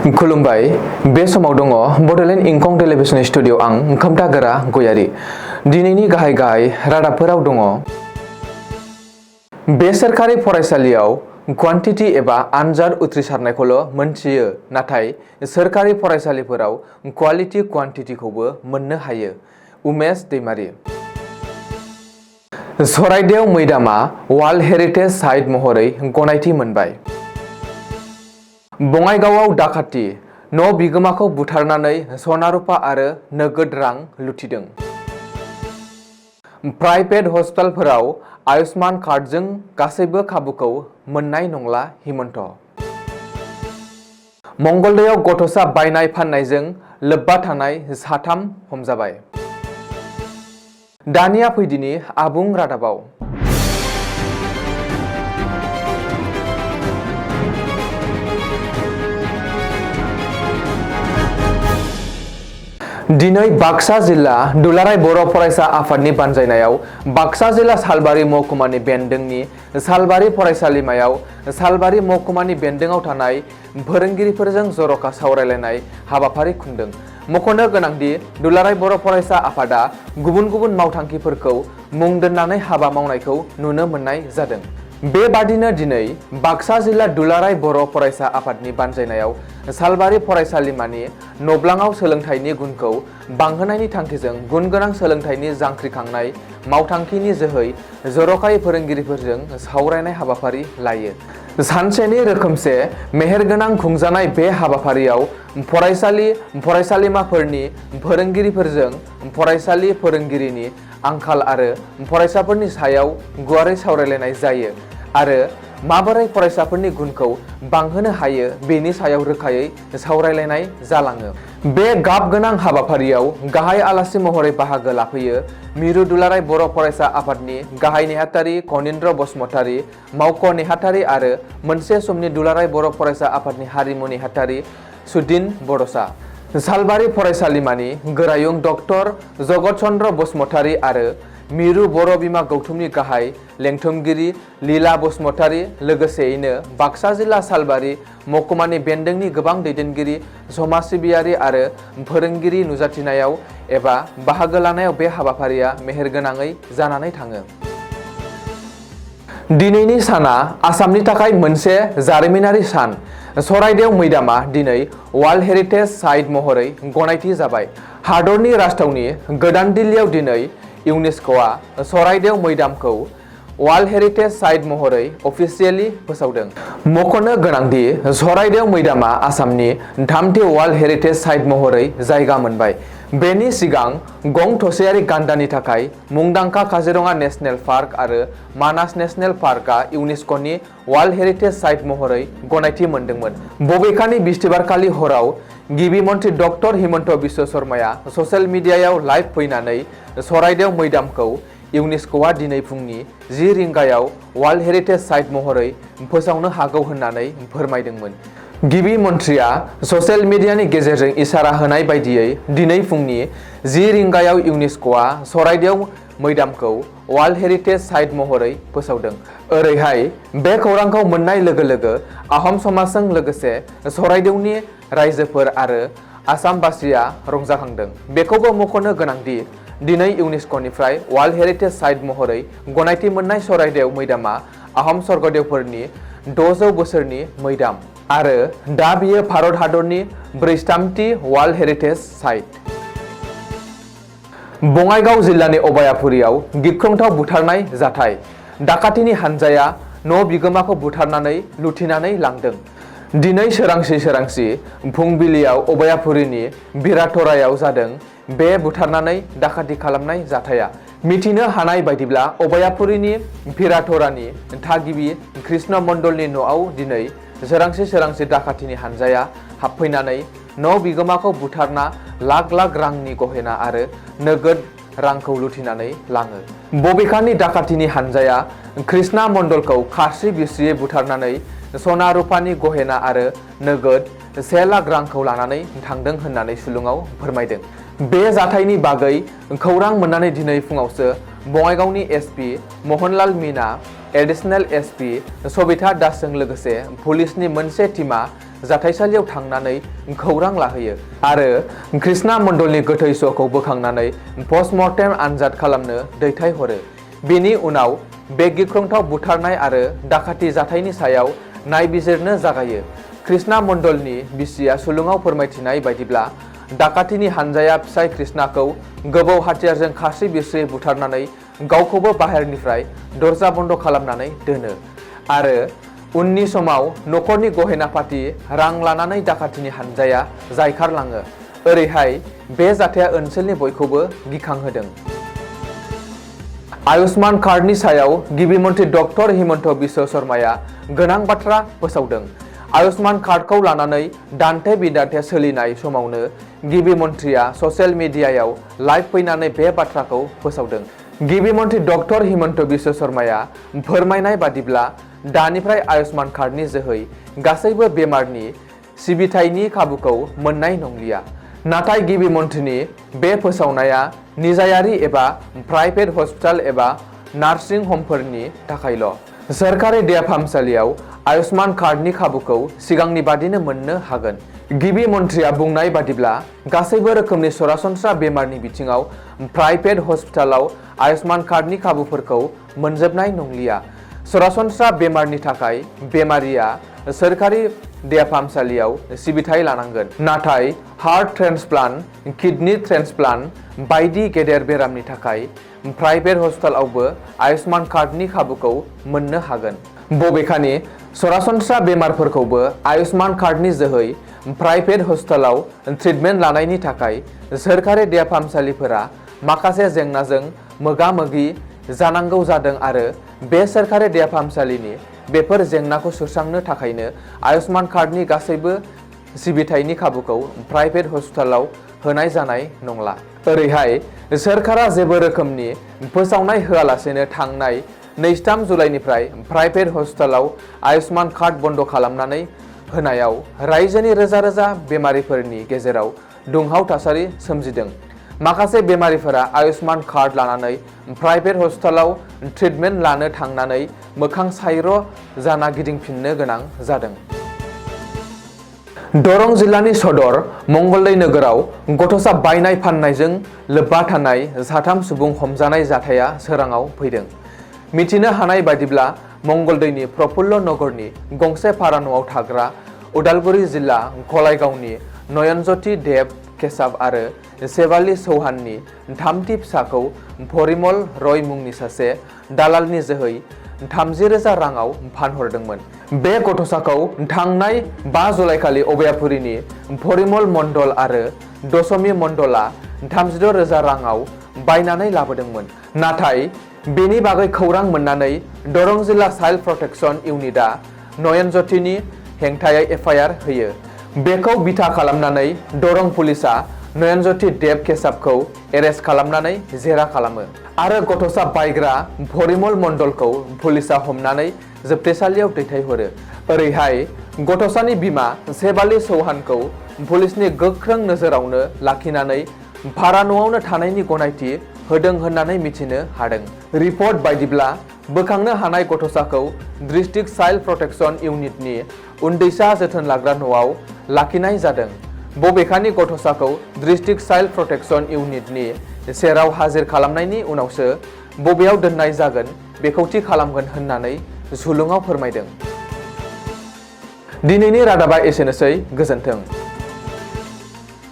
खुलुमबाय बे समाव दङ बडलेण्ड इंखं टेलिभिजन स्टुडिअ आं खोमथागोरा गयारि दिनैनि गाहाय रादाबफोराव दङ बे सोरखारि फरायसालियाव क्वान्टिटी एबा आनजाद उथ्रिसारनायखौल' मोनथियो नाथाय सोरखारि फरायसालिफोराव क्वालिटी क्वान्टिटीखौबो मोननो हायो उमेश दैमारी सराइदेव मैदामा वर्ल्ड हेरिटेज साइट महरै गनायथि मोनबाय बङाइगावआव डाकाति न' बिगोमाखौ बुथारनानै सना रुपा आरो नोगोद रां लुथिदों प्राइभेट हस्पिटालफोराव आयुष्मान कार्डजों गासैबो खाबुखौ मोननाय नंला हिमन्त मंगलदैयाव गथ'सा बायनाय फाननायजों लोब्बा थानाय साथाम हमजाबाय दानिया फैदिनि आबुं रादाबाव दिनै बाक्सा जिल्ला दुलाराय बर' फरायसा आफादनि बानजायनायाव बाक्सा जिल्ला सालबारि महकुमानि बेन्दोंनि सालबारि फरायसालिमायाव सालबारि महकुमानि बेन्दोंआव थानाय फोरोंगिरिफोरजों जर'खा सावरायलायनाय हाबाफारि खुंदों मख'नो गोनांदि दुलाराय बर' फरायसा आफादा गुबुन गुबुन मावथांखिफोरखौ मुं दोननानै हाबा मावनायखौ नुनो मोननाय जादों बेबादिनो दिनै बाक्सा जिल्ला दुलाराय बर' फरायसा आफादनि बानजायनायाव सालबारि फरायसालिमानि नब्लाङाव सोलोंथाइनि गुनखौ बांहोनायनि थांखिजों गुन गोनां सोलोंथाइनि जांख्रिखांनाय मावथांखिनि जोहै जर'खायै फोरोंगिरिफोरजों सावरायनाय हाबाफारि लायो सानसेनि रोखोमसे मेहेरगोनां खुंजानाय बे हाबाफारियाव फरायसालिमाफोरनि फोरोंगिरिफोरजों फरायसालि फोरोंगिरिनि आंखाल आरो फरायसाफोरनि सायाव गुवारै सावरायलायनाय जायो आरो माबोरै फरायसाफोरनि गुनखौ बांहोनो हायो बेनि सायाव रोखायै सावरायलायनाय जालाङो बे गाब गोनां हाबाफारियाव गाहाय आलासि महरै बाहागो लाफैयो मिरु दुलाराय बर' फरायसा आफादनि गाहाय नेहाथारि कनिन्द्र बसुमतारी मावख' नेहाथारि आरो मोनसे समनि दुलाराय बर' फरायसा आफादनि हारिमु नेहाथारि सुदिन बड'सा सालबारि फरायसालिमानि गोरायुं डक्टर जगत चन्द्र बसुमतारी आरो मिरु बर' बिमा गौथुमनि गाहाय लेंथुमगिरि लीला बसुमतारी लोगोसेयैनो बाक्सा जिल्ला सालबारि महकुमानि बेन्दोंनि गोबां दैदेनगिरि समाज सिबियारि आरो फोरोंगिरि नुजाथिनायाव एबा बाहागो लानायाव बे हाबाफारिया मेहेरगोनाङै जानानै थाङो दिनैनि साना आसामनि थाखाय मोनसे जारिमिनारि सान सराइदेव मैदामा दिनै वर्ल्ड हेरिटेज साइट महरै गनायथि जाबाय हादरनि राजथावनि गोदान दिल्लीयाव दिनै इउनेस्क'आ सराइदेव मैदामखौ वर्ल्ड हेरिटेज साइट महरै अफिसियेलि फोसावदों मख'नो गोनांदि सराइदेव मैदामा आसामनि थामथि वर्ल्ड हेरिटेज साइट महरै जायगा मोनबाय बेनि सिगां गं थसेयारि गान्दानि थाखाय मुंदांखा काजिरङा नेशनेल पार्क आरो मानास नेशनेल पार्कआ इउनेस्क'नि वर्ल्ड हेरिटेज साइट महरै गनायथि मोनदोंमोन बबेखानि बिस्थिबारखालि हराव गिबि मन्थ्रि डक्टर हिमन्त बिश्व शर्माया ससियेल मिडियायाव लाइभ फैनानै सराइदेव मैदामखौ इउनेस्क'आ दिनै फुंनि 10 रिंगायाव वर्ल्ड हेरिटेज साइट महरै फोसावनो हागौ होननानै फोरमायदोंमोन गिबि मन्थ्रिया ससियेल मिडियानि गेजेरजों इसारा होनाय बायदियै दिनै फुंनि 10 रिंगायाव इउनेस्क'आ सराइदेव मैदामखौ वर्ल्ड हेरिटेज साइट महरै फोसावदों ओरैहाय बे खौरांखौ मोननाय लोगो लोगो आहम समाजजों लोगोसे सराइदेवनि रायजोफोर आरो आसामबासिया रंजाखांदों बेखौबो मख'नो गोनांदि दिनै इउनेस्क'निफ्राय वर्ल्ड हेरिटेज साइट महरै गनायथि मोननाय सराइदेव मैदामा आहम स्वर्गदेवफोरनि 600 बोसोरनि मैदाम आरो दा बियो भारत हादरनि 43थि वर्ल्ड हेरिटेज साइट बङाइगाव जिल्लानि अबायापुरियाव गिख्रंथाव बुथारनाय जाथाय डाकातिनि हानजाया न' बिगोमाखौ बुथारनानै लुथिनानै लांदों दिनै सोरांसि फुंबिलियाव अबायापुरिनि बिराथरायाव जादों बे बुथारनानै डाकाति खालामनाय जाथाया मिथिनो हानाय बायदिब्ला अबायापुरिनि बिराथरानि थागिबि कृष्ण मण्डलनि न'आव दिनै सोरांसि डाकातिनि हानजाया हाबफैनानै न' बिगोमाखौ बुथारना लाख लाख रांनि गहेना आरो नोगोद रांखौ लुथिनानै लाङो बबेखानि डाकातिनि हानजाया कृष्ण मण्डलखौ खास्रि बिस्रियै बुथारनानै सना रुपानि गहेना आरो नोगोद 1 लाख रांखौ लानानै थांदों होननानै सुलुङाव फोरमायदों बे जाथायनि बागै खौरां मोननानै दिनै फुङावसो बङाइगावनि एसपि महनलाल मीना एडिशनेल एसपि सबिता दासजों लोगोसे पुलिसनि मोनसे टीमा जाथायसालियाव थांनानै खौरां लाहैयो आरो कृष्णा मण्डलनि गोथै सहखौ बोखांनानै पस्टमर्टेम आनजाद खालामनो दैथायहरो। बेनि उनाव बे गिख्रंथाव बुथारनाय आरो दाखाथि जाथायनि सायाव नायबिजिरनो जागायो। कृष्णा मण्डलनि बिसिया सुलुङाव फोरमायथिनाय बायदिब्ला दाखाथिनि हानजाया फिसाय कृष्णाखौ गोबौ हाथियारजों खास्रि बिस्रि बुथारनानै गावखौबो बाहेरनिफ्राय दरजा बन्द खालामनानै दोनो आरो उननि समाव नखरनि गहेना पाति रां लानानै दाखाथिनि हानजाया जायखारलाङो। ओरैहाय बे जाथाया ओनसोलनि बयखौबो गिखांहोदों। आयुष्मान कार्डनि सायाव गिबि मन्थ्रि डक्टर हिमन्त बिश्व शर्माया गोनां बाथ्रा फोसावदों। आयुष्मान कार्डखौ लानानै दान्थे बिदान्थे सोलिनाय समावनो गिबि मन्थ्रिया ससियेल मिडियायाव लाइभ फैनानै बे बाथ्राखौ फोसावदों। गिबि मन्थ्रि डक्टर हिमन्त बिश्व शर्माया फोरमायनाय बादिब्ला दानिफ्राय आयुष्मान कार्डनि जोहै गासैबो बेमारनि सिबिथायनि खाबुखौ मोननाय नंलिया। नाथाय गिबि मन्थ्रिनि बे फोसावनाया निजायारि एबा प्राइभेट हस्पिटाल एबा नार्सिं हमफोरनि थाखायल'। सोरखारि देहा फाहामसालियाव आयुष्मान कार्डनि खाबुखौ सिगांनि बादिनो मोननो हागोन। गिबि मन्थ्रिया बुंनाय बादिब्ला गासैबो रोखोमनि सरासनस्रा बेमारनि बिथिङाव प्राइभेट हस्पिटालाव आयुष्मान कार्डनि खाबुफोरखौ मोनजोबनाय नंलिया। सरासनस्रा बेमारनि थाखाय बेमारिया सोरखारि देहा फाहामसालियाव सिबिथाय लानांगोन। नाथाय हार्ट ट्रेन्सप्लान्ट, किडनि ट्रेन्सप्लान्ट बायदि गेदेर बेरामनि थाखाय प्राइभेट हस्पिटालावबो आयुष्मान कार्डनि खाबुखौ मोननो हागोन। बबेखानि सरासनस्रा बेमारफोरखौबो आयुष्मान कार्डनि जोहै प्राइभेट हस्पिटालाव ट्रिटमेन्ट लानायनि थाखाय सोरखारि देहा फाहामसालिफोरा माखासे जेंनाजों मोगा मोगि जानांगौ जादों आरो बे सोरखारि देहा फाहामसालिनि बेफोर जेंनाखौ सुस्रांनो थाखायनो आयुष्मान कार्डनि गासैबो सिबिथायनि खाबुखौ प्राइभेट हस्पिटालाव होनाय जानाय नंला। ओरैहाय सोरखारा जेबो रोखोमनि फोसावनाय होआलासेनो थांनाय 2-3 जुलाइनिफ्राय प्राइभेट हस्पिटालाव आयुष्मान कार्ड बन्द खालामनानै होनायाव रायजोनि रोजा रोजा बेमारिफोरनि गेजेराव दुंहाव थासारि सोमजिदों। माखासे बेमारिफोरा आयुष्मान कार्ड लानानै प्राइभेट हस्पिटालाव ट्रिटमेन्ट लानो थांनानै मोखां सायर' जाना गिदिंफिननो गोनां जादों। दरं जिल्लानि सदर मंगलदै नोगोराव गथ'सा बायनाय फाननायजों लोब्बा थानाय 3 सुबुं हमजानाय जाथाया सोराङाव फैदों। मिथिनो हानाय बायदिब्ला मंगलदैनि प्रफुल्ल नगरनि गंसे भारा न'आव थाग्रा उदालगुरि जिल्ला गलायगावनि नयनज्योति देब केसाब आरो सेवाली चौहाननि 3थि फिसाखौ परिमल रय मुंनि सासे दालालनि जोहै 30,000 राङाव फानहरदोंमोन। बे गथ'साखौ थांनाय 5 जुलाइखालि अभयापुरीनि परिमल मण्डल आरो दशमी मण्डलआ 36,000 राङाव बायनानै लाबोदोंमोन। नाथाय बेनि बागै खौरां मोननानै दरं जिल्ला चाइल्ड प्रटेक्शन इउनिटआ नयनज्योतिनि हेंथायै एफआइआर होयो। बेखौ बिथा खालामनानै दरं पुलिसआ नयनज्योति देब केसाबखौ एरेस्ट खालामनानै जेरा खालामो आरो गथ'सा बायग्रा परिमल मण्डलखौ पुलिसआ हमनानै जोबथेसालियाव दैथायहरो। ओरैहाय गथ'सानि बिमा सेवाली चौहानखौ पुलिसनि गोख्रों नोजोरावनो लाखिनानै भारा न'आवनो थानायनि गनायथि होदों होननानै मिथिनो हादों। रिपर्ट बायदिब्ला बोखांनो हानाय गथ'साखौ डिस्ट्रिक्ट चाइल्ड प्रटेक्शन इउनिटनि उन्दैसा जोथोन लाग्रा न'आव लाखिनाय जादों। बबेखानि गथ'साखौ डिस्ट्रिक्ट चाइल्ड प्रटेक्शन इउनिटनि सेराव हाजिर खालामनायनि उनावसो बबेयाव दोननाय जागोन बेखौ थि खालामगोन होननानै सुलुङाव फोरमायदों। दिनैनि रादाबा एसेनोसै, गोजोन्थों।